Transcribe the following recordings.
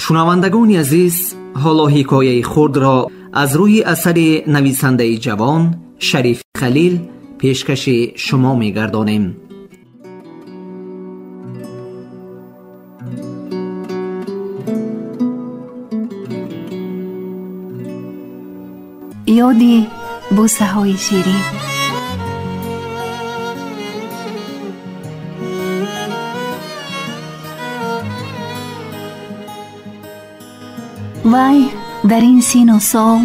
Шунавандагони азиз, ҳоло ҳикояи хурдро аз рӯи асари нависандаи ҷавон Шариф Халил пешкаши шумо мегардонем. Ёди бӯсаҳои ширин. Вай дар ин сину сол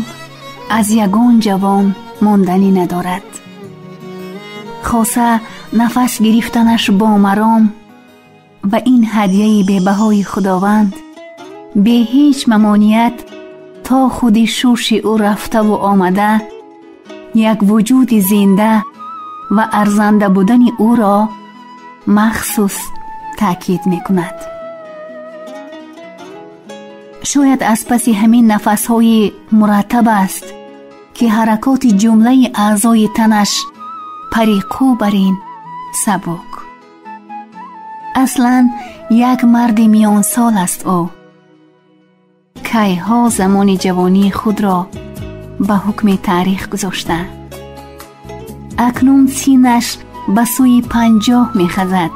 аз ягон ҷавон монданӣ надорад. Хоса нафас гирифтанаш бо маром ва ин ҳадияи бебаҳои Худованд бе ҳеҷ мамоният то худи шуши ӯ рафтаву омада як вуҷуди зинда ва арзанда будани ӯро махсус таъкид мекунад. Шояд аз паси ҳамин нафасҳои мураттаб аст, ки ҳаракоти ҷумлаи аъзои танаш париқу бар ин сабук. Аслан як марди миёнсол аст ӯ. Кайҳо замони ҷавонии худро ба ҳукми таърих гузошта. Акнун синаш ба сӯи 50 мехазад.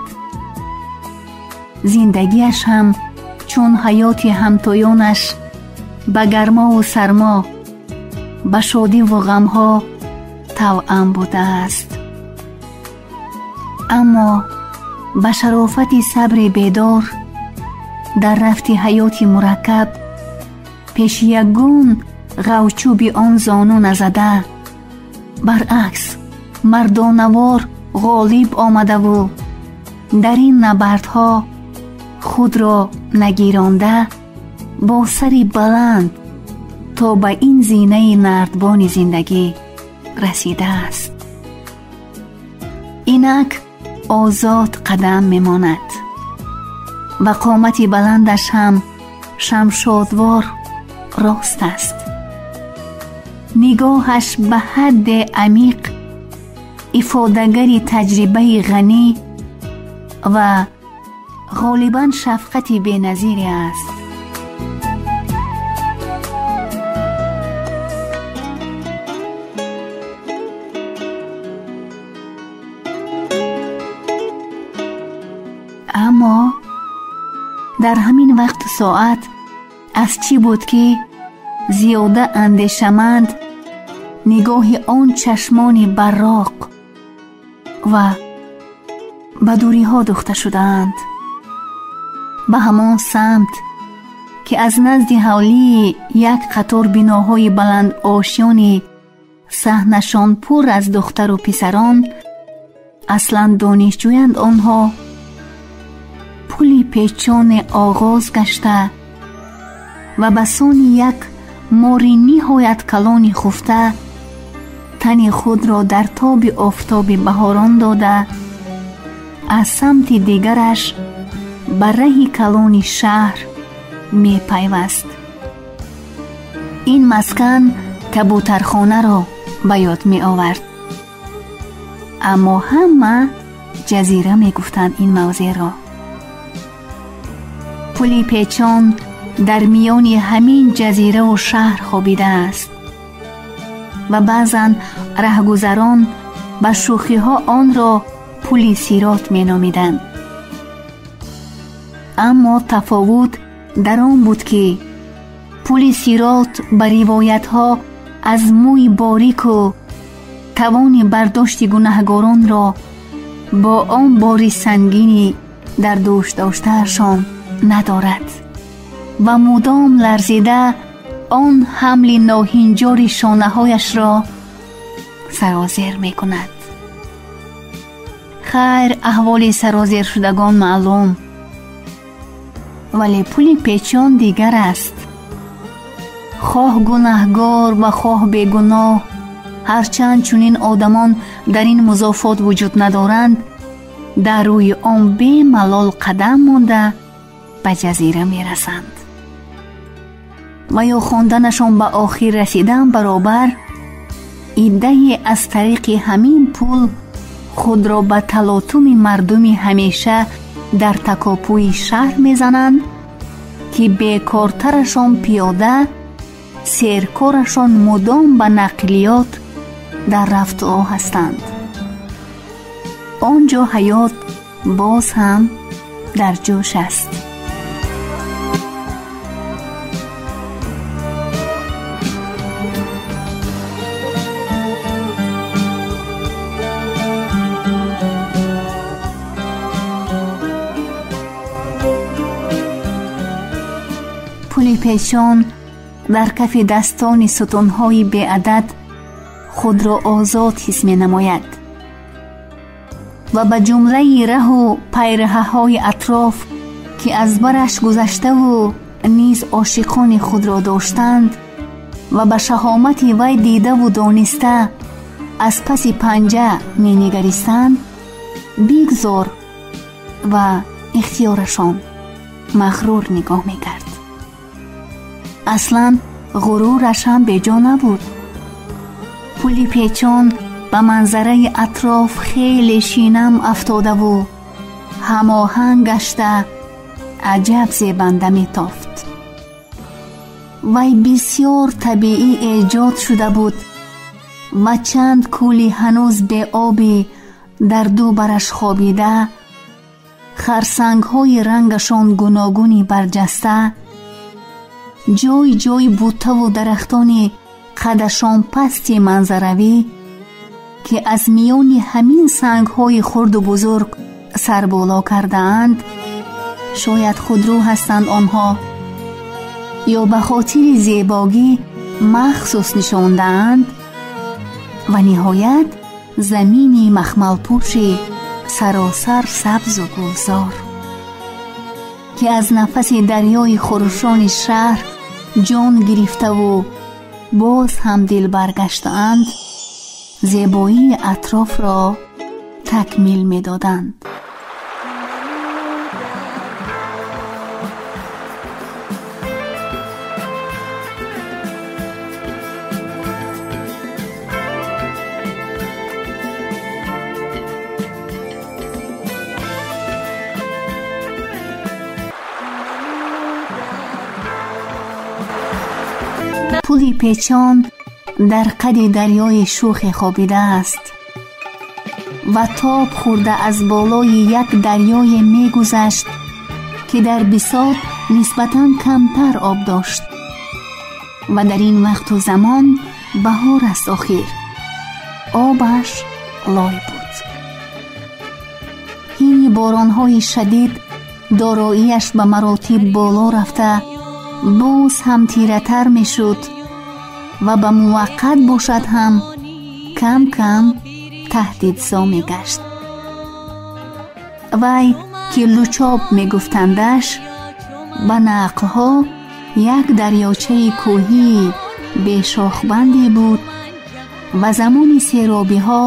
Зиндагиаш ҳам чун ҳаёти ҳамтоёнаш ба гармову сармо, ба шодиву ғамҳо тавъам будааст. Аммо ба шарофати сабри бедор дар рафти ҳаёти мураккаб пеши ягон ғавчӯби он зону назада, баръакс мардонавор ғолиб омадаву дар ин набардҳо худро нагиронда бо сари баланд то ба ин зинаи нардбони зиндагӣ расидааст. Инак озод қадам мемонад ва қомати баландаш ҳам шамшодвор рост аст. Нигоҳаш ба ҳадде амиқ ифодагари таҷрибаи ғанӣ ва ғолибан шафқати беназире аст. Аммо дар ҳамин вақту соат аз чӣ буд, ки зиёда андешаманд нигоҳи он чашмони барроқ ва ба дуриҳо духта шудаанд, ба ҳамон самт, ки аз назди ҳавлии як қатор биноҳои баландошёни саҳнашон пур аз духтару писарон, аслан донишҷӯянд онҳо, пули печоне оғоз гашта ва ба сони як мори ниҳоят калони хуфта тани худро дар тоби офтоби баҳорон дода, аз самти дигараш ба раҳи калони шаҳр мепайваст. Ин маскан кабутархонаро ба ёд меовард. Аммо ҳама ҷазира мегуфтанд ин мавзеъро. Пули печон дар миёни ҳамин ҷазираву шаҳр хобидааст ва баъзан раҳгузарон ба шӯхиҳо онро пули сирот меномиданд. Аммо тафовут дар он буд, ки пули сирот ба ривоятҳо аз мӯи борику тавони бардошти гунаҳгоронро бо он бори сангини дар дӯш доштаашон надорад ва мудом ларзида он ҳамли ноҳинҷори шонаҳояшро сарозер мекунад. Хайр, аҳволи сарозершудагон маълум, вале пули печон дигар аст. Хоҳ гунаҳгор ва хоҳ бегуноҳ, ҳарчанд чунин одамон дар ин музофот вуҷуд надоранд, дар рӯи он бемалол қадам монда ба ҷазира мерасанд. Ва ё хонданашон ба охир расидан баробар, иддае аз тариқи ҳамин пул худро ба талотуми мардуми ҳамеша Дар такопӯи шаҳр мезананд, ки бекортарашон пиёда, серкорашон мудом ба нақлиёт дар рафтуо ҳастанд. Он ҷо ҳаёт боз ҳам дар ҷӯш аст. Пули печон дар кафи дастони сутунҳои беадад худро озод ҳис менамояд ва ба ҷумлаи раҳу пайраҳаҳои атроф, ки аз бараш гузаштаву низ ошиқони худро доштанд ва ба шаҳомати вай дидаву дониста аз паси панҷа менигаристанд, бигзор ва ихтиёрашон мағрур нигоҳ мекард. Аслан ғурураш ҳам беҷо набуд. Пули печон ба манзараи атроф хеле шинам афтодаву ҳамоҳанг гашта аҷаб зебанда метофт. Вай бисёр табиӣ эҷод шуда буд ва чанд кӯли ҳанӯз беобӣ дар ду бараш хобида, харсангҳои рангашон гуногуни барҷаста, ҷой ҷой буттаву дарахтони қадашон пасти манзаравӣ, ки аз миёни ҳамин сангҳои хурду бузург сарболо кардаанд, шояд худрӯ ҳастанд онҳо ё ба хотири зебогӣ махсус нишондаанд, ва ниҳоят замини махмалпӯши саросар сабзу гулзор, ки аз нафаси дарёи хурӯшони шаҳр ҷон гирифтаву боз ҳам дилбар гаштаанд, зебоии атрофро такмил медоданд. Пули печон дар қади дарёи шӯхе хобидааст ва тоб хӯрда аз болои як дарёе мегузашт, ки дар бисот нисбатан камтар об дошт ва дар ин вақту замон баҳор аст охир, обаш лой буд. Ҳини боронҳои шадид дороияш ба маротиб боло рафта боз ҳам тиратар мешуд ва ба муваққат бошад ҳам кам-кам таҳдидзо мегашт. Вай, ки лучоб мегуфтандаш, ба нақлҳо як дарёчаи кӯҳии бешохбанде буд ва замони серобиҳо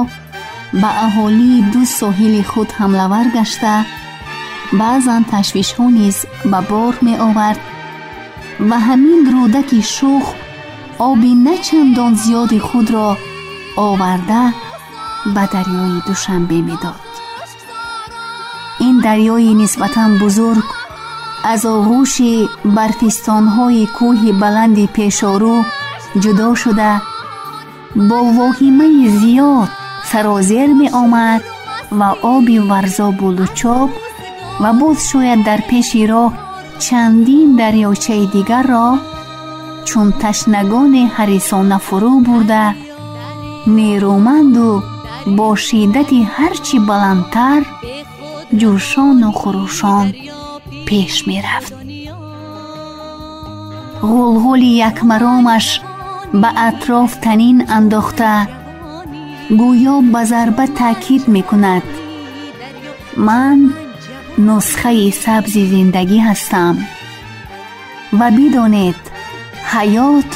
ба аҳолии ду соҳили худ ҳамлавар гашта, баъзан ташвишҳо низ ба бор меовард ва ҳамин рӯдаки шӯх оби на чандон зиёди худро оварда ба дарёи Душанбе медод. Ин дарёи нисбатан бузург аз оғӯши барфистонҳои кӯҳи баланди пешорӯ ҷудо шуда, бо воҳимаи зиёд сарозер меомад ва оби варзобу лучоб ва боз шояд дар пеши роҳ чандин дарёчаи дигарро чун ташнагони ҳарисона фурӯ бурда, нерӯманду бо шиддати ҳарчи баландтар ҷӯшону хурӯшон пеш мерафт. Ғулғули якмаромаш ба атроф танин андохта, гӯё ба зарба таъкид мекунад: ман нусхаи сабзи зиндагӣ ҳастам ва бидонед, ҳаёт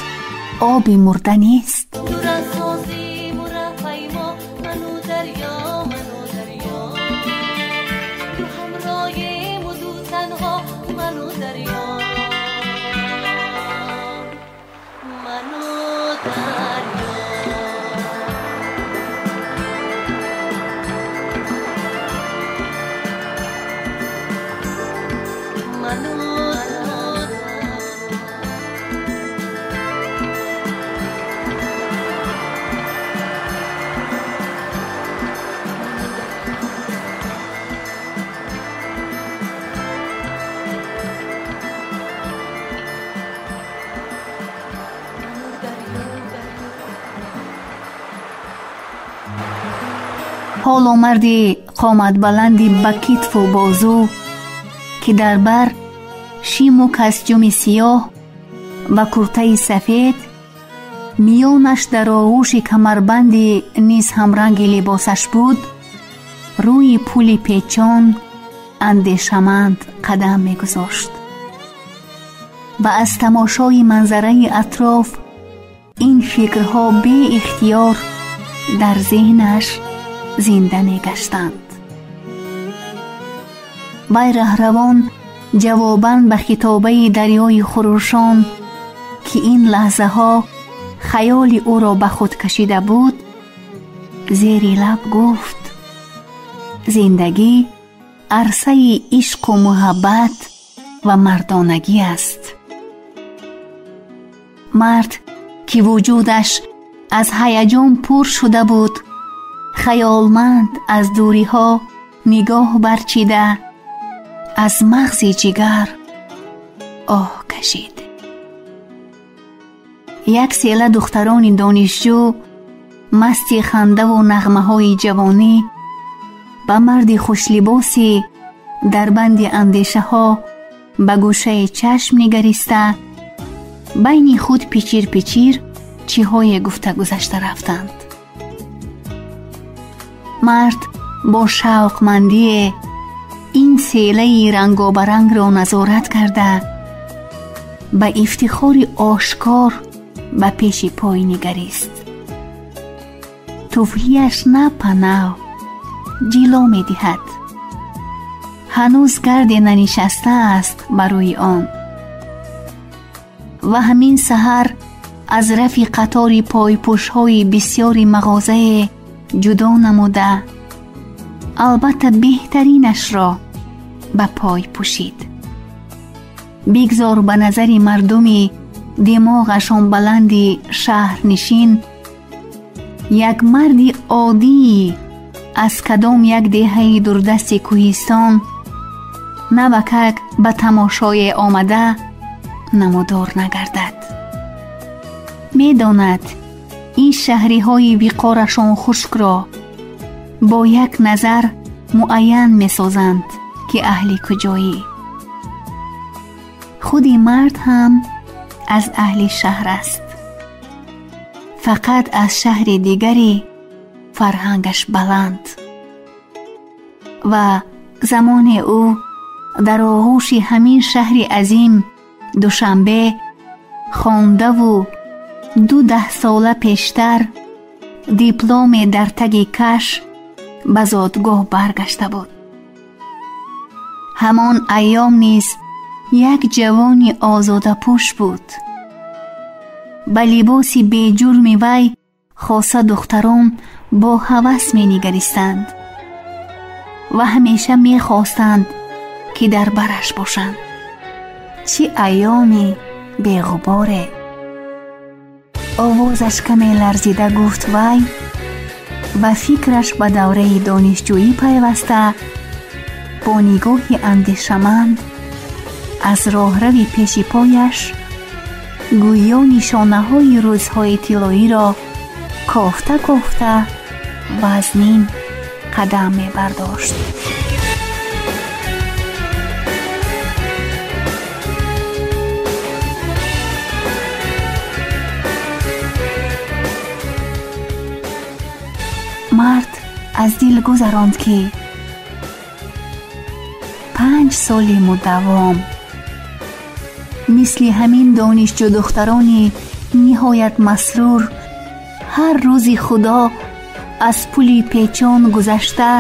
оби мурда нест. Ҳоло марди қоматбаланди ба китфу бозу, ки дар бар шиму костюми сиёҳ ва куртаи сафед, миёнаш дар оғӯши камарбанди низ ҳамранги либосаш буд, рӯи пули печон андешаманд қадам мегузошт ва аз тамошои манзараи атроф ин фикрҳо беихтиёр дар зеҳнаш зинда мегаштанд. Вай раҳравон ҷавобан ба хитобаи дарёи хурӯшон, ки ин лаҳзаҳо хаёли ӯро ба худ кашида буд, зери лаб гуфт: зиндагӣ арсаи ишқу муҳаббат ва мардонагӣ аст. Мард, ки вуҷудаш аз ҳаяҷон пур шуда буд, хаёлманд аз дуриҳо нигоҳ барчида, аз мағзи ҷигар оҳ кашид. Як села духтарони донишҷӯ масти хандаву нағмаҳои ҷавонӣ ба марди хушлибоси дар банди андешаҳо ба гӯшаи чашм нигариста, байни худ пичир-пичир чиҳое гуфта гузашта рафтанд. Мард бо шавқмандие ин селаи рангобарангро назорат карда, ба ифтихори ошкор ба пеши пой нигарист. Туфлияш на панав ҷило медиҳад, ҳанӯз гарде нанишастааст ба рӯи он. Ва ҳамин саҳар аз рафи қатори пойпӯшҳои бисёри мағозае ҷудо намуда, албатта беҳтаринашро ба пой пӯшид. Бигзор ба назари мардуми димоғашон баланди шаҳрнишин як марди оддии аз кадом як деҳаи дурдасти кӯҳистон навакак ба тамошое омада намудор нагардад. Медонад, ин шаҳриҳои виқорашон хушкро бо як назар муайян месозанд, ки аҳли куҷоӣ. Худи мард ҳам аз аҳли шаҳр аст, фақат аз шаҳри дигари фарҳангаш баланд. Ва замоне ӯ дар оғӯши ҳамин шаҳри азим Душанбе хондаву 2 даҳсола пештар дипломе дар таги каш ба зодгоҳ баргашта буд. Ҳамон айём низ як ҷавони озодапӯш буд. Ба либоси беҷурми вай хоса духтарон бо ҳавас менигаристанд ва ҳамеша мехостанд, ки дар бараш бошанд. Чӣ айёми беғуборе! Овозаш каме ларзида гуфт вай ва фикраш ба давраи донишҷӯӣ пайваста бо нигоҳи андешаманд аз роҳрави пеши пояш гӯё нишонаҳои рӯзҳои тиллоиро кофта кофта вазнин қадам мебардошт. Мард аз дил гузаронд, ки 5 соли мудаввом мисли ҳамин донишҷӯ духтарони ниҳоят масрур ҳар рӯзи худо аз пули печон гузашта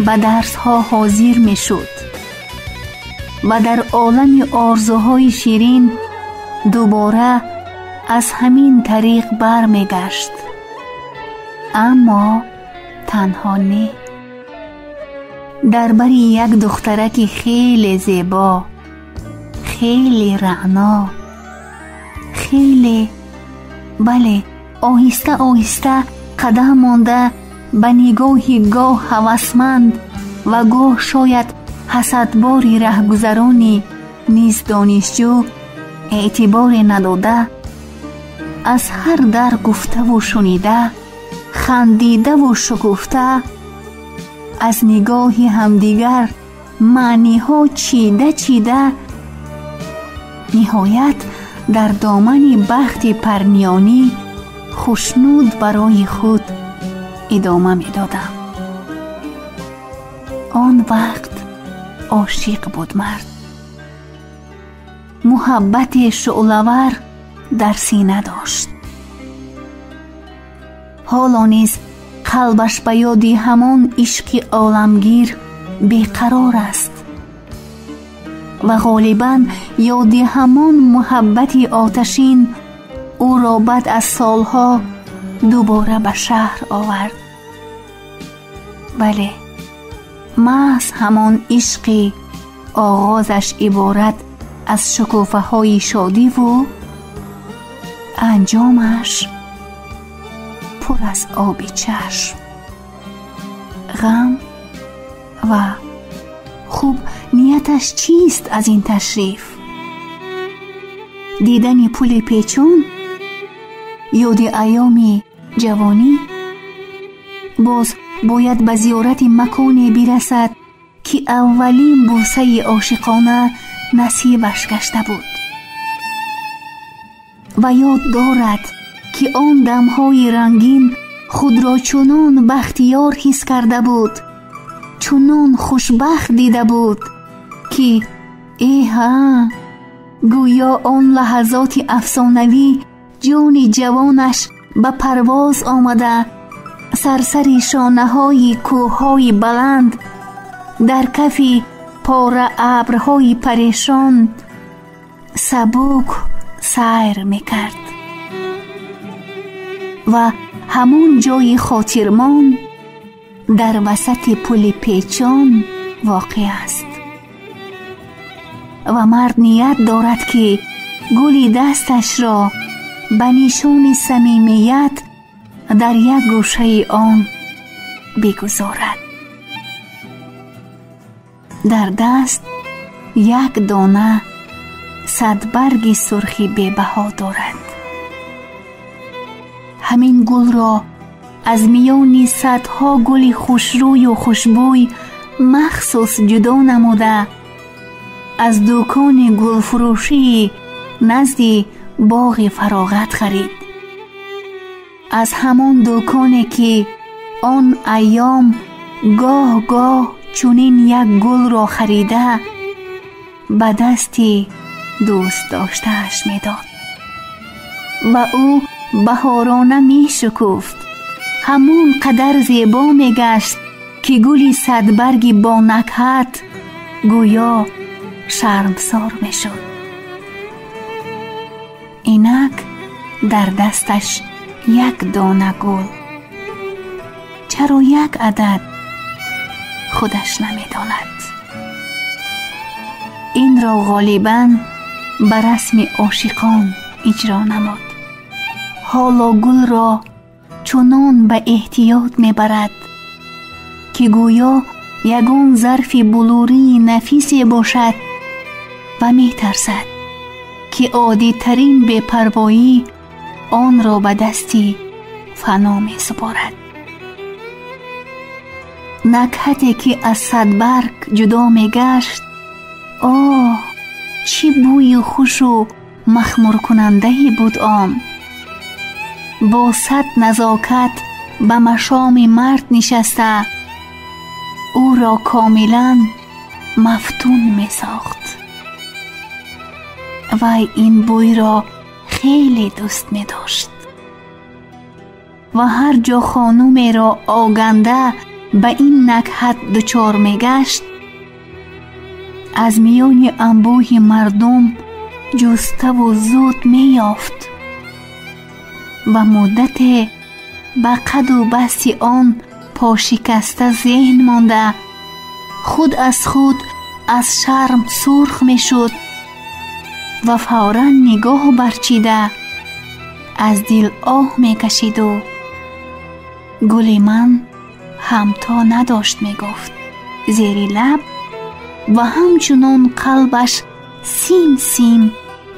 ба дарсҳо ҳозир мешуд ва дар олами орзуҳои ширин дубора аз ҳамин тариқ бармегашт. Аммо танҳо не, дар бари як духтараки хеле зебо, Хеле раъно, хеле, бале, оҳиста оҳиста қадам монда, ба нигоҳи гоҳ ҳавасманд ва гоҳ шояд ҳасадбори раҳгузарони низ донишҷӯ эътиборе надода, аз ҳар дар гуфтаву шунида, хандидаву шукуфта, аз нигоҳи ҳамдигар маъниҳо чида чида, ниҳоят дар домани бахти парниёнӣ хушнуд барои худ идома медодам. Он вақт ошиқ буд мард. Муҳаббати шӯълавар дар сина дошт. Ҳоло низ қалбаш ба ёди ҳамон ишқи оламгир беқарор аст ва ғолибан ёди ҳамон муҳаббати оташин ӯро баъд аз солҳо дубора ба шаҳр овард. Бале, маҳз ҳамон ишқи оғозаш иборат аз шукуфаҳои шодиву анҷомаш пур аз оби чашм, ғам ва хуб нияташ чист аз ин ташриф? Дидани пули печон? Ёди айёми ҷавонӣ? Боз бояд ба зиёрати маконе бирасад, ки аввалин бусаи ошиқона насибаш гашта буд. Ва ёд дорад, ки он дамҳои рангин худро чунон бахтиёр ҳис карда буд, чунон хушбахт дида буд, ки эҳа, гӯё он лаҳазоти афсонавӣ ҷони ҷавонаш ба парвоз омада, сарсари шонаҳои кӯҳҳои баланд, дар кафи пора абрҳои парешон сабук сайр мекард ва ҳамон ҷои хотирмон дар васати пули печон воқеъ аст. Ва мард ният дорад, ки гули дасташро ба нишони самимият дар як гӯшаи он бигузорад. Дар даст як дона садбарги сурхи бебаҳо дорад. Ҳамин гулро аз миёни садҳо гули хушрӯю хушбӯй махсус ҷудо намуда, аз дукони гулфурӯшии назди боғи фароғат харид. Аз ҳамон дуконе, ки он айём гоҳ-гоҳ чунин як гулро харида ба дасти дӯст доштааш медод ва ӯ баҳорона мешукуфт, ҳамон қадар зебо мегашт, ки гули садбарги бо накҳат гӯё шармсор мешуд. Инак дар дасташ як дона гул. Чаро як адад? Худаш намедонад. Инро ғолибан ба расми ошиқон иҷро намуд. Ҳоло гулро чунон ба эҳтиёт мебарад, ки гӯё ягон зарфи булурии нафисе бошад ва метарсад, ки оддитарин бепарвоӣ онро ба дасти фано месупорад. Накҳате, ки аз садбарг ҷудо мегашт, оҳ, чӣ бӯи хушу махмуркунандае буд он! Бо сад назокат ба машоми мард нишаста, ӯро комилан мафтун месохт. Вай ин бӯйро хеле дӯст медошт ва ҳар ҷо хонумеро оганда ба ин накҳат дучор мегашт, аз миёни анбӯҳи мардум ҷуставу зуд меёфт ва муддате ба қаду басти он пошикаста зеҳн монда, худ аз худ аз шарм сурх мешуд Ва фавран нигоҳ барчида аз дил оҳ мекашиду гули ман ҳамто надошт мегуфт зери лаб ва ҳамчунон қалбаш сим сим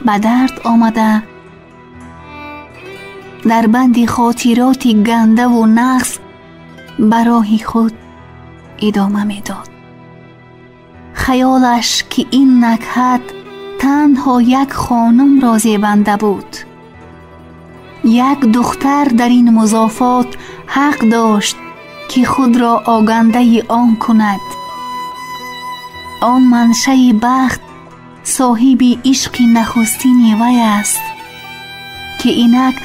ба дард омада дар банди хотироти гандаву нағз ба роҳи худ идома медод. Хаёлаш ки ин накҳат танҳо як хонумро зебанда буд. Як духтар дар ин музофот ҳақ дошт ки худро огандаи он кунад. Он маншаи бахт соҳиби ишқи нахустини вай аст ки инак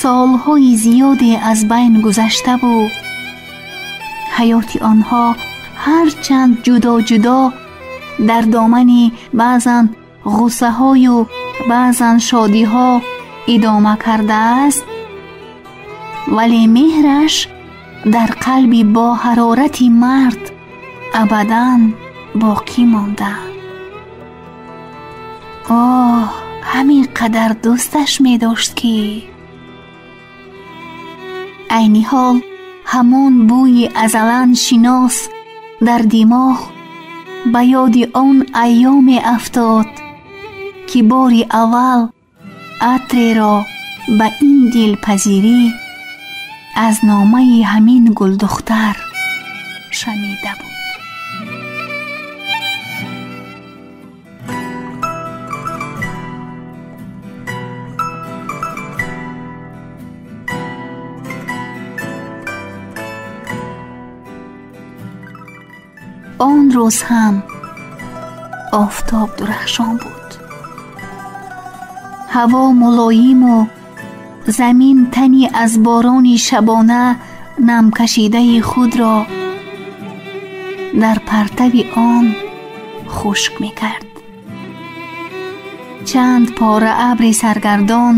солҳои зиёде аз байн гузашта буд. Ҳаёти онҳо ҳарчанд ҷудо-ҷудо дар домани баъзан ғуссаҳою баъзан шодиҳо идома кардааст, вале меҳраш дар қалби бо ҳарорати мард абадан боқӣ монда. Оҳ, ҳамин қадар дӯсташ медошт ки айни ҳол ҳамон бӯи азалан шинос дар димоғ ба ёди он айёме афтод ки бори аввал атреро ба ин дилпазирӣ аз номаи ҳамин гулдухтар шамида буд. Он рӯз ҳам офтоб дурахшон буд. Ҳаво мулоиму замин тани аз борони шабона намкашидаи худро дар партави он хушк мекард. Чанд пора абри саргардон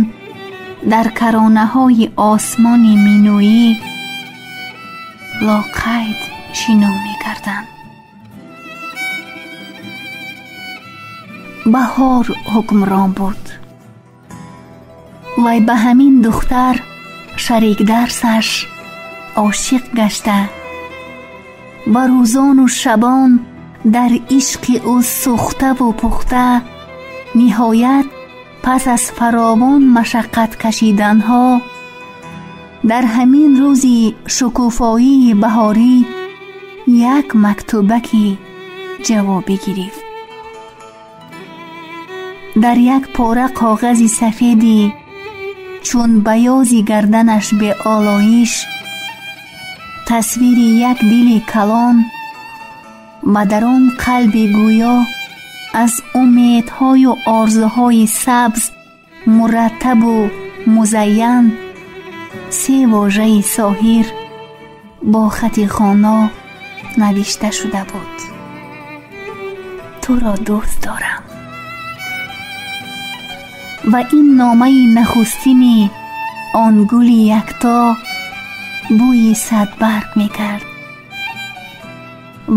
дар каронаҳои осмони минӯӣ лоқайд шино мекарданд. Баҳор ҳукмрон буд. Вай ба ҳамин духтар шарикдарсаш ошиқ гашта ва рӯзону шабон дар ишқи ӯ сӯхтаву пухта, ниҳоят пас аз фаровон машаққат кашиданҳо дар ҳамин рӯзи шукуфоии баҳорӣ як мактубаки ҷавобӣ гирифт. Дар як пора коғази сафеди чун баёзи гарданаш беолоиш тасвири як дили калон ва дар он қалби гӯё аз умедҳою орзуҳои сабз мураттабу музайян се вожаи соҳир бо хати хоно навишта шуда буд: туро дӯст дорам. Ва ин номаи нахустини он гули якто бӯи садбарг мекард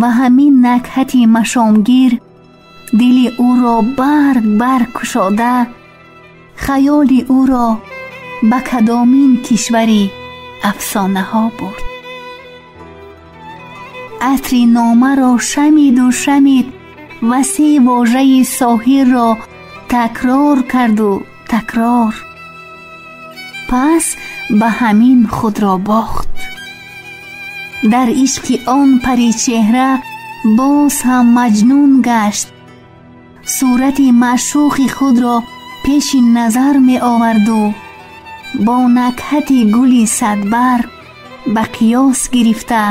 ва ҳамин накҳати машомгир дили ӯро барг барг кушода хаёли ӯро ба кадомин кишвари афсонаҳо бурд. Атри номаро шамиду шамид ва се вожаи соҳирро такрор карду такрор. Пас ба ҳамин худро бохт. Дар ишқи он паричеҳра боз ҳам маҷнун гашт. Сурати маъшуқи худро пеши назар меоварду бо накҳати гули садбарг ба қиёс гирифта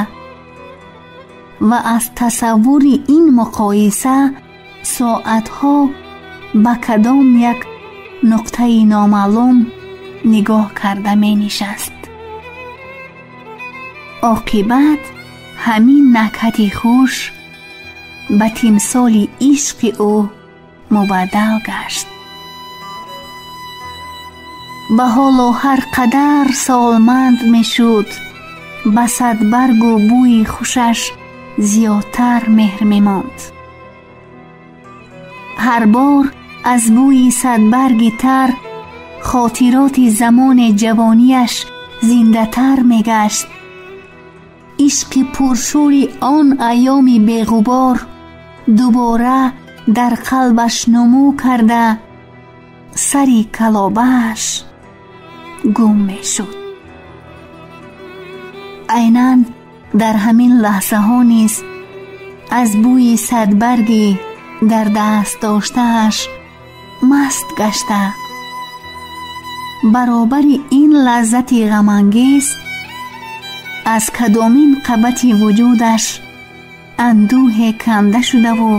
ва аз тасаввури ин муқоиса соатҳо ба кадом як нуқтаи номаълум нигоҳ карда менишаст. Оқибат ҳамин накҳати хуш ба тимсоли ишқи ӯ мубаддал гашт. Ва ҳоло ҳар қадар солманд мешуд, ба садбаргу бӯи хушаш зиёдтар меҳр мемонд. Ҳар бор Аз бӯи садбарги тар хотироти замони ҷавонияш зиндатар мегашт. Ишқи пуршӯри он айёми беғубор дубора дар қалбаш нумӯ карда, сари калобааш гум мешуд. Айнан дар ҳамин лаҳзаҳо низ аз бӯи садбарги дар даст доштааш маст гашта, баробари ин лаззати ғамангез аз кадомин қабати вуҷудаш андӯҳе канда шудаву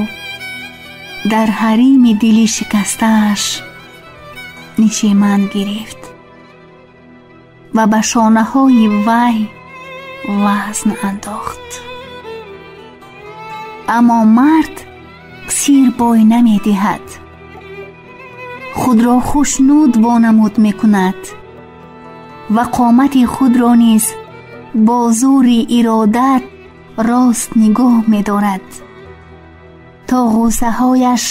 дар ҳарими дили шикастааш нишеман гирифт ва ба шонаҳои вай вазн андохт. Аммо мард сир бой намедиҳад, худро хушнуд вонамуд мекунад ва қомати худро низ бо зӯри иродат рост нигоҳ медорад, то ғуссаҳояш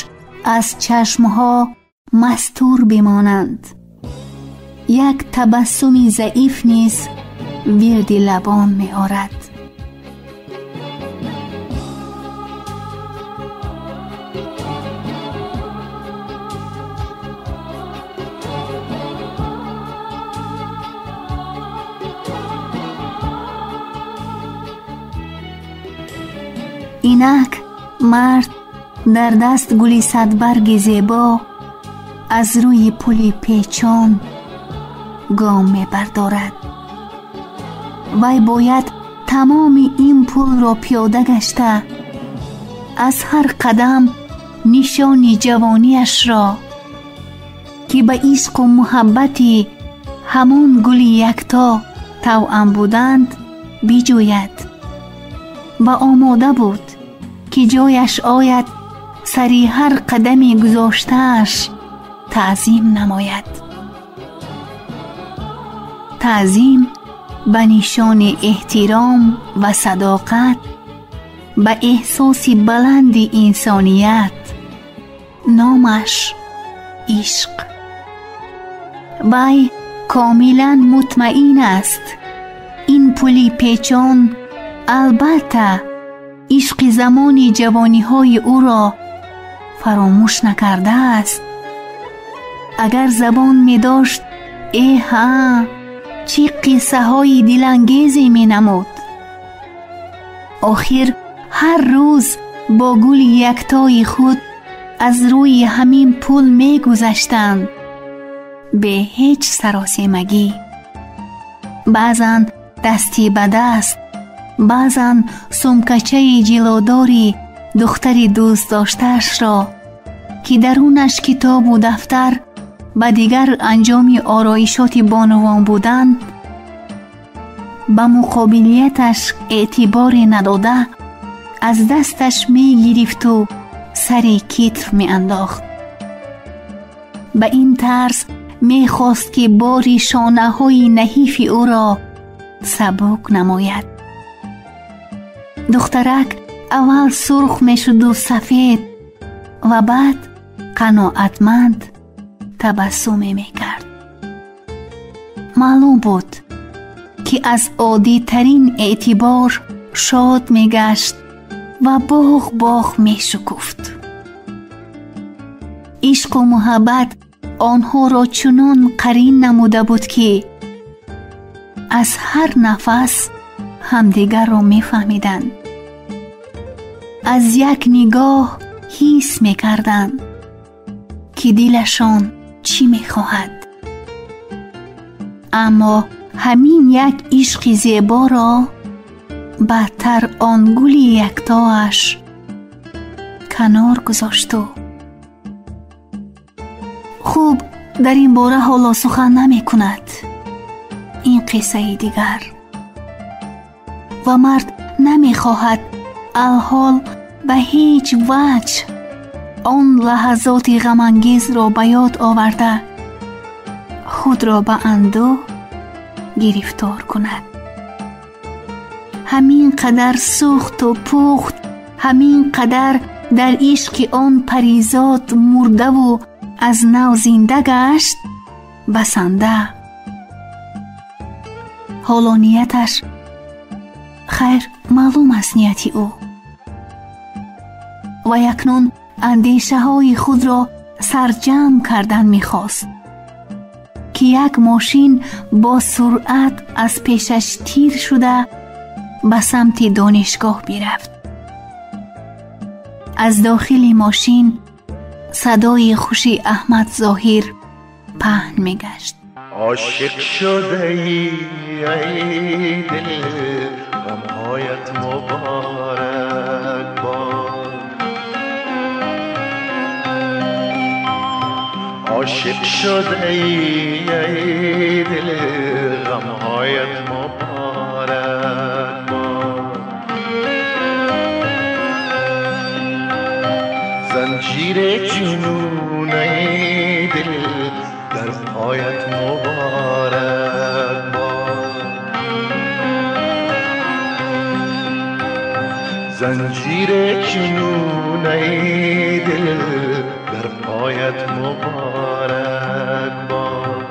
аз чашмҳо мастур бимонанд. Як табассуми заиф низ вирди лабон меорад. Инак мард дар даст гули садбарги зебо аз рӯи пули печон гом мебардорад. Вай бояд тамоми ин пулро пиёда гашта, аз ҳар қадам нишони ҷавонияшро, ки ба ишқу муҳаббати ҳамон гули якто тавъам буданд, биҷӯяд. Ва омода буд, ки ҷояш ояд сари ҳар қадами гузоштааш таъзим намояд. Таъзим ба нишони эҳтиром ва садоқат ба эҳсоси баланди инсоният, номаш ишқ. Вай комилан мутмаин аст, ин пули печон албатта ишқи замони ҷавониҳои ӯро фаромӯш накардааст. Агар забон медошт, эҳа, чӣ қиссаҳои дилангезе менамуд. Охир ҳар рӯз бо гули яктои худ аз рӯи ҳамин пул мегузаштанд, бе ҳеҷ саросемагӣ. Баъзан дасти ба даст, баъзан сумкачаи ҷилодори духтари дӯстдоштаашро, ки дарунаш китобу дафтар ба дигар анҷоми ороишоти бонувон буданд, ба муқобилияташ эътиборе надода, аз дасташ мегирифту сари китф меандохт. Ба ин тарз мехост, ки бори шонаҳои наҳифи ӯро сабук намояд. Духтарак аввал сурх мешуду сафед ва баъд қаноатманд табассуме мекард. Маълум буд, ки аз оддитарин эътибор шод мегашт ва боғ боғ мешукуфт. Ишқу муҳаббат онҳоро чунон қарин намуда буд, ки аз ҳар нафас ҳамдигарро мефаҳмиданд, аз як нигоҳ ҳис мекарданд, ки дилашон чӣ мехоҳад. Аммо ҳамин як ишқи зеборо баъдтар он гули яктоаш канор гузошту. Хуб, дар ин бора ҳоло сухан намекунад. Ин қиссаи дигар. Ва мард намехоҳад алҳол ба ҳеҷ ваҷҳ он лаҳазоти ғамангезро ба ёд оварда, худро ба андӯҳ гирифтор кунад. Ҳамин қадар сӯхту пухт, ҳамин қадар дар ишқи он паризод мурдаву аз нав зинда гашт, басанда. Ҳоло нияташ хайр, маълум аст нияти ӯ. Ва акнун андешаҳои худро сарҷамъ кардан мехост, ки як мошин бо суръат аз пешаш тир шуда ба самти донишгоҳ бирафт. Аз дохили мошин садои хуши Аҳмад Зоҳир паҳн мегашт. Ошиқ шудаӣ эй дил, ғамҳоят муборак бод. Ошиқ шудаӣ эй дил, ғамҳоят муборак бод. Занҷири ҷунун эй дил, дар поят муборак бод. Занҷири ҷунун эй дил, дар поят муборак бод.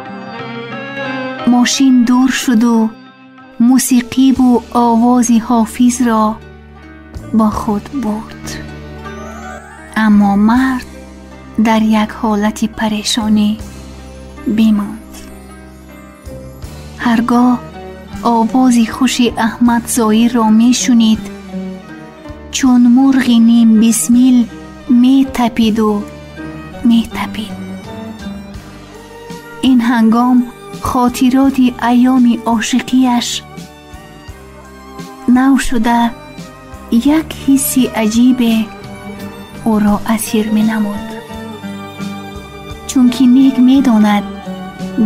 Мошин дур шуду мусиқиву овози ҳофизро бо худ бурд. Аммо мард дар як ҳолати парешонӣ бимонд. Ҳаргоҳ овози хуши Аҳмад Зоҳирро мешунид, чун мурғи нимбисмил метапиду метапид. Ин ҳангом хотироти айёми ошиқияш нав шуда, як ҳисси аҷибе ӯро асир менамуд. Чунки нек медонад,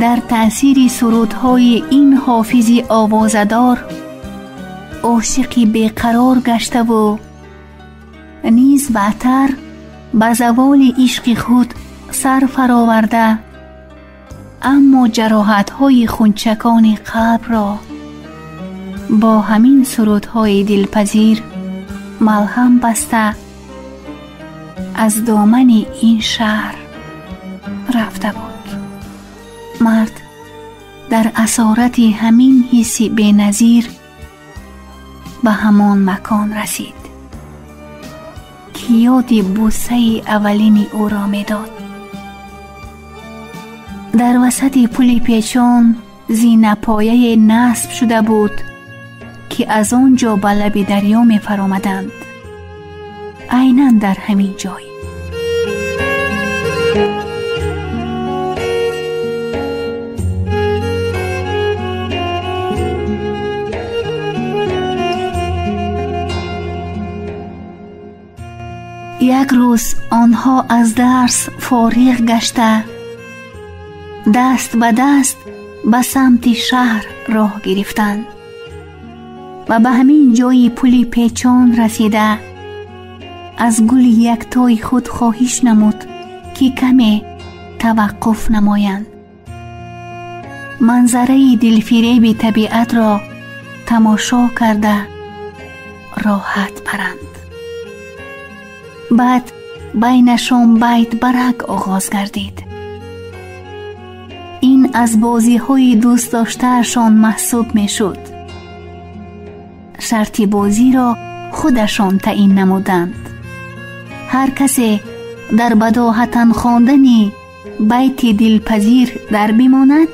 дар таъсири сурудҳои ин ҳофизи овозадор ошиқи беқарор гаштаву низ баъдтар ба заволи ишқи худ сар фароварда, аммо ҷароҳатҳои хунчакони қалбро бо ҳамин сурудҳои дилпазир малҳам баста аз домани ин шаҳр рафта буд. Мард дар асорати ҳамин ҳисси беназир ба ҳамон макон расид, ки ёди бусаи аввалини ӯро медод. Дар васати пули печон зинапояе насб шуда буд, ки аз он ҷо ба лаби дарё мефаромаданд. Айнан дар ҳамин ҷой. Як рӯз онҳо аз дарс фориғ гашта, даст ба даст ба самти шаҳр роҳ гирифтанд ва ба ҳамин ҷои пули печон расида, аз гули яктои худ хоҳиш намуд, ки каме таваққуф намоянд. Манзараи дилфиреби табиатро тамошо карда роҳат баранд. Баъд байнашон байт барак оғоз гардид. Ин аз бозиҳои дӯстдоштаашон маҳсуб мешуд. Шарти бозиро худашон таъин намуданд. Ҳар касе дар бадоҳатан хондани байти дилпазир дар бимонад,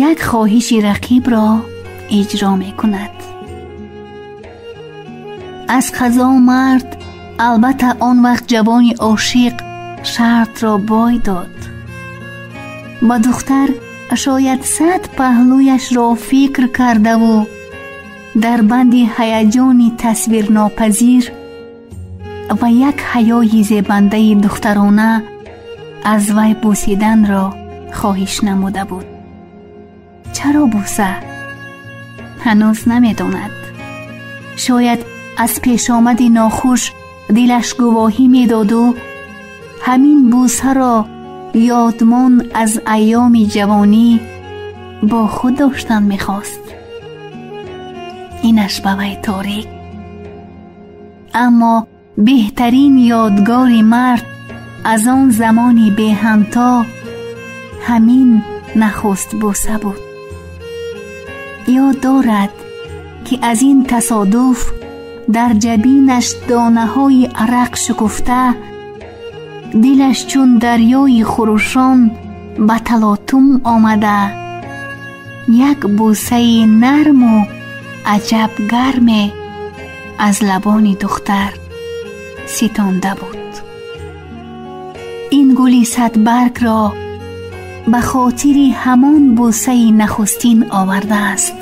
як хоҳиши рақибро иҷро мекунад. Аз қазо мард, албатта он вақт ҷавони ошиқ, шартро бой дод. Ба духтар шояд 100 паҳлӯяшро фикр кардаву дар банди ҳаяҷони тасвирнопазир ва як ҳаёи зебандаи духтарона аз вай бусиданро хоҳиш намуда буд. Чаро буса? Ҳанӯз намедонад. Шояд аз пешомади нохуш дилаш гувоҳӣ медоду ҳамин бусаро ёдмон аз айёми ҷавонӣ бо худ доштан мехост. Инаш ба вай торик. Аммо беҳтарин ёдгори мард Аз он замони беҳамто ҳамин нахуст бӯса буд. Ёд дорад, ки аз ин тасодуф дар ҷабинаш донаҳои арақ шукуфта, дилаш чун дарёи хурӯшон ба талотум омада, як бӯсаи нарму аҷаб гарме аз лабони духтар ситонда буд. Ин гули садбаргро ба хотири ҳамон бӯсаи нахустин овардааст.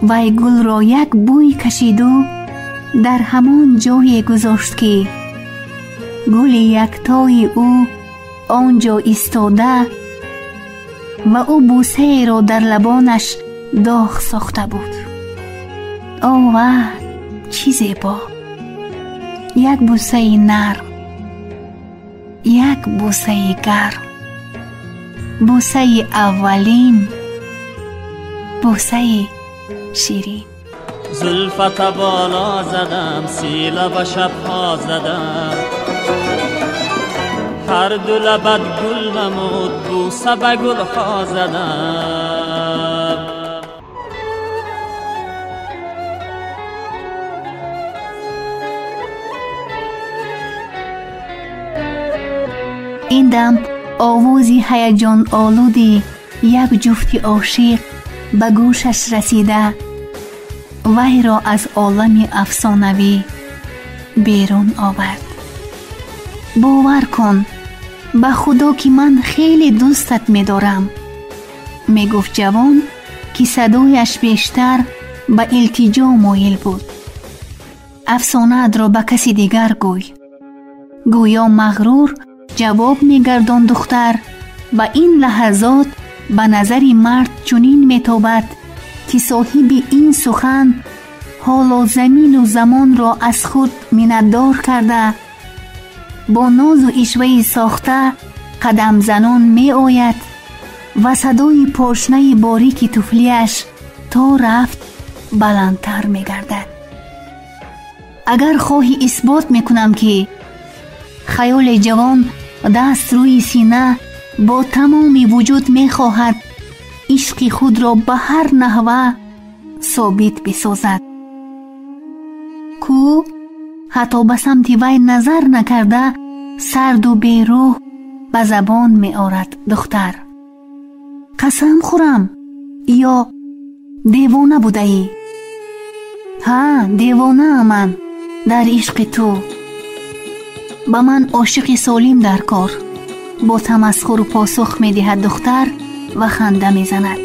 Вай гулро як бӯй кашиду дар ҳамон ҷое гузошт, ки гули яктои ӯ он ҷо истода ва ӯ бӯсаеро дар лабонаш доғ сохта буд. Ова, чӣ зебо! Як бӯсаи нарм, як бӯсаи гарм, бӯсаи аввалин, бӯсаи ширин. Зулфат бола задам, сила ба шабҳо задам, ҳар ду лабат гул намуд, бӯса ба гулҳо задам. Ин дам овози ҳаяҷонолуди як ҷуфти ошиқ ба гӯшаш расида, вайро аз олами афсонавӣ берун овард. Бовар кун, ба Худо, ки ман хеле дӯстат медорам, мегуфт ҷавон, ки садояш бештар ба илтиҷо моил буд. Афсонаатро ба каси дигар гӯй. Гӯё мағрур ҷавоб мегардон духтар ва ин лаҳазот ба назари мард чунин метобад, ки соҳиби ин сухан ҳоло замину замонро аз худ миннатдор карда, бо нозу ишваи сохта қадамзанон меояд ва садои пошнаи борики туфлияш то рафт баландтар мегардад. Агар хоҳӣ, исбот мекунам, ки хаёли ҷавон даст рӯи сина бо тамоми вуҷуд мехоҳад ишқи худро ба ҳар наҳва собит бисозад. Ку ҳатто ба самти вай назар накарда, сарду берӯҳ ба забон меорад духтар. Қасам хӯрам, ё девона будаӣ? Ҳа, девонаам ман дар ишқи ту. Ба ман ошиқи солим дар кор. Бо тамасхуру посух медиҳад духтар ва ханда мезанад.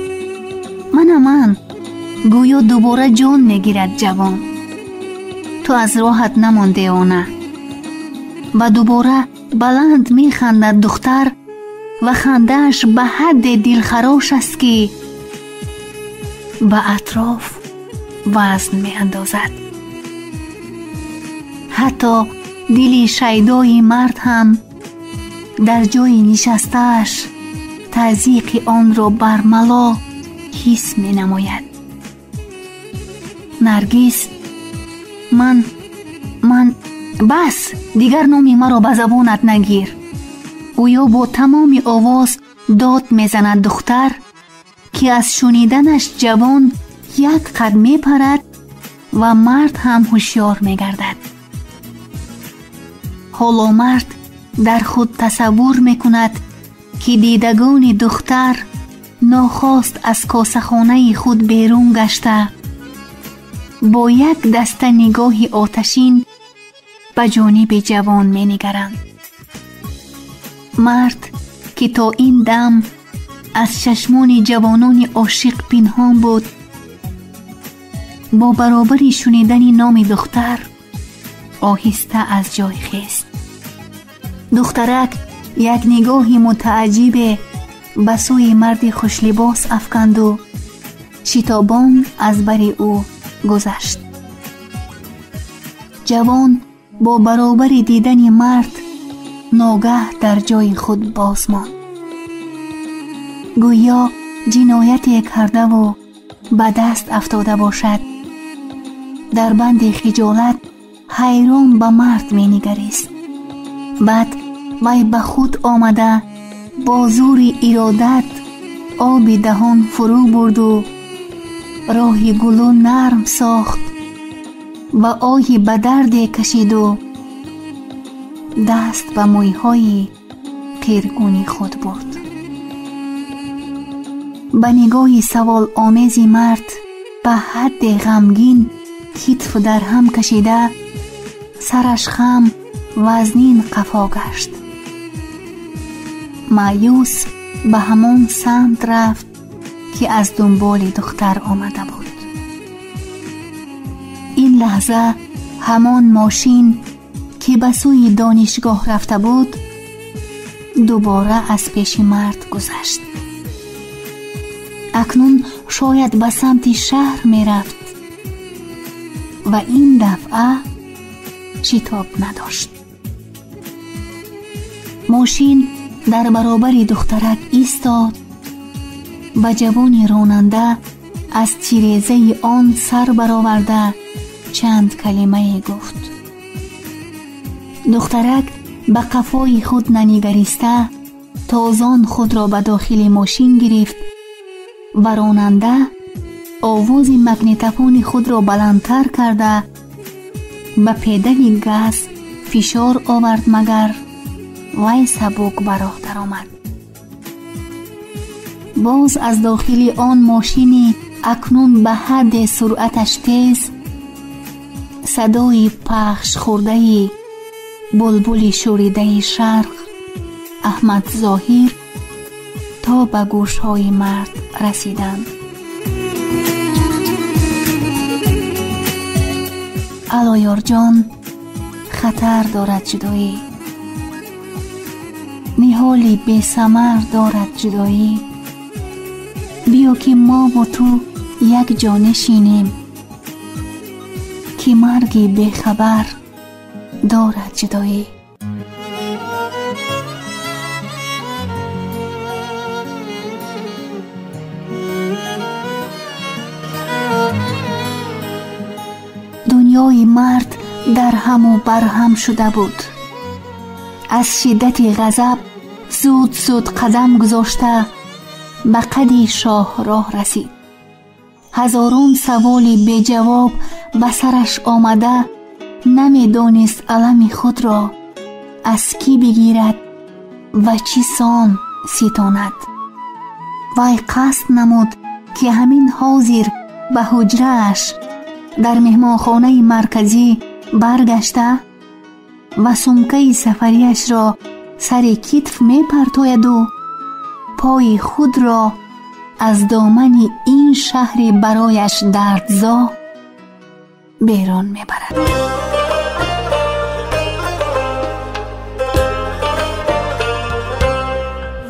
Мана ман, гӯё дубора ҷон мегирад ҷавон. Ту аз роҳат намон, девона. Ва дубора баланд механдад духтар ва хандааш ба ҳадде дилхарош аст, ки ба атроф вазн меандозад. Ҳатто дили шайдои мард ҳам дар ҷои нишастааш тазйиқи онро бармало ҳис менамояд. Наргиз, ман бас, дигар номи маро ба забонат нагир. Гӯё бо тамоми овоз дод мезанад духтар, ки аз шуниданаш ҷавон як қад мепарад ва мард ҳам ҳушёр мегардад. Ҳоло мард дар худ тасаввур мекунад, ки дидагони духтар нохост аз косахонаи худ берун гашта, бо як даста нигоҳи оташин ба ҷониби ҷавон менигаранд. Мард, ки то ин дам аз чашмони ҷавонони ошиқ пинҳон буд, бо баробари шунидани номи духтар оҳиста аз ҷой хест. Духтарак як нигоҳи мутааҷҷибе ба сӯи марди хушлибос афканду шитобон аз бари ӯ гузашт. Ҷавон бо баробари дидани мард ногаҳ дар ҷои худ боз монд. Гӯё ҷинояте кардаву ба даст афтода бошад. Дар банди хиҷолат ҳайрон ба мард менигарист, Баъд вай ба худ омада бо зӯри иродат оби даҳон фурӯ бурду роҳи гулӯ нарм сохт ва оҳи ба дарде кашиду даст ба мӯйҳои қиргуни худ бурд. Ба нигоҳи саволомези мард ба ҳадде ғамгин китф дар ҳам кашида сараш хам вазнин қафо гашт. Маъюс ба ҳамон самт рафт, ки аз дунболи духтар омада буд. Ин лаҳза ҳамон мошин, ки ба сӯи донишгоҳ рафта буд, дубора аз пеши мард гузашт. Акнун шояд ба самти шаҳр мерафт ва ин дафъа шитоб надошт. Мошин дар баробари духтарак истод ва ҷавони ронанда аз тирезаи он сар бароварда чанд калимае гуфт. Духтарак ба қафои худ нанигариста тозон худро ба дохили мошин гирифт ва ронанда овози магнитофони худро баландтар карда ба педали газ фишор овард, магар вай сабук ба роҳ даромад. Боз аз дохили он мошини акнун ба ҳадде суръаташ тез садои пахш хӯрдаи булбули шӯридаи шарқ Аҳмад Зоҳир то ба гӯшҳои мард расиданд. Аллоёрҷон, хатар дорад ҷудоӣ, ниҳоли бесамар дорад ҷудоӣ. Биё ки мову ту як ҷо нишинем, ки марги бехабар дорад ҷудоӣ. Дунёи мард дар ҳаму барҳам шуда буд. Аз шиддати ғазаб зуд зуд қадам гузошта ба қади шоҳроҳ расид. Ҳазорон саволи беҷавоб ба сараш омада намедонист алами худро аз кӣ бигирад ва чӣ сон ситонад. Вай қасд намуд, ки ҳамин ҳозир ба ҳуҷрааш дар меҳмонхонаи марказӣ баргашта ва сумкаи сафарияшро сари китф мепартояду пои худро аз домани ин шаҳри барояш дардзо берун мебарад.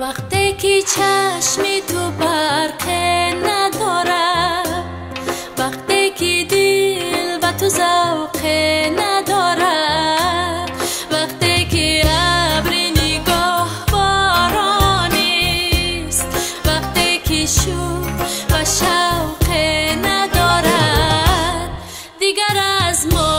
Вақте ки чашми ту барқе надорад, вақте ки дил ба ту завқе надорад, вақте ки абри нигоҳ боронист, вақте ки шӯр ва шавқе надорад, дигар аз мо.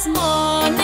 Аз мо.